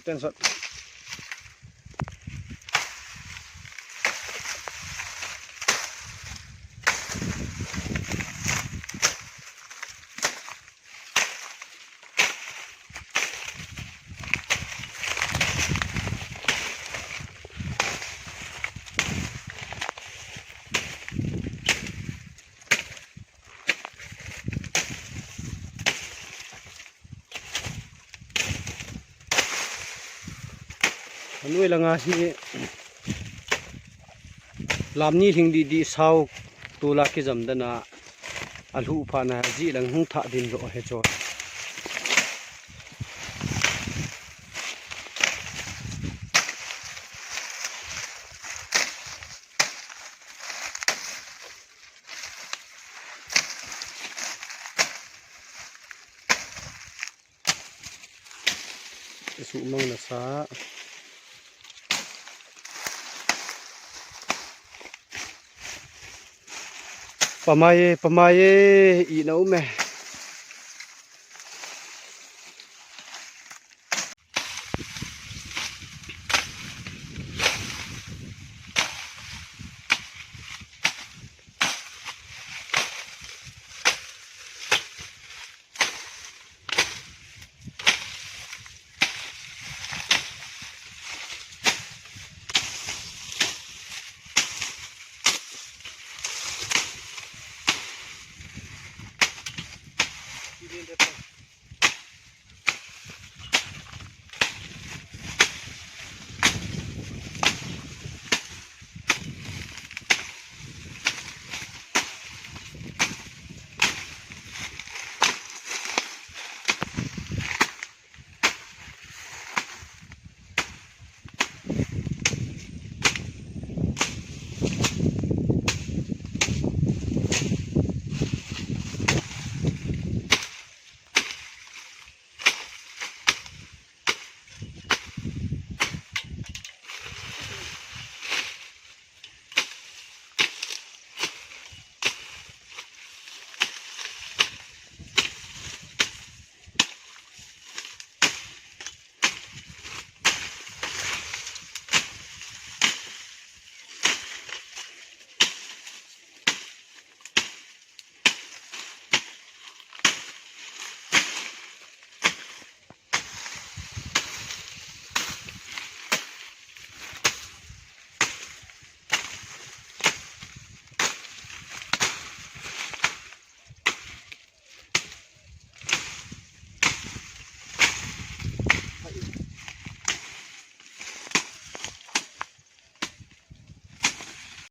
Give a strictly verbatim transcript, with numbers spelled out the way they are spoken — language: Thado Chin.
Ten sot. Anoi langa hi lam ni lhing didi sao, tula kijam dana alhu phana ji lang hung tha din lo he cho. Sumang na sa. Pamaye, pamaye, i na ume.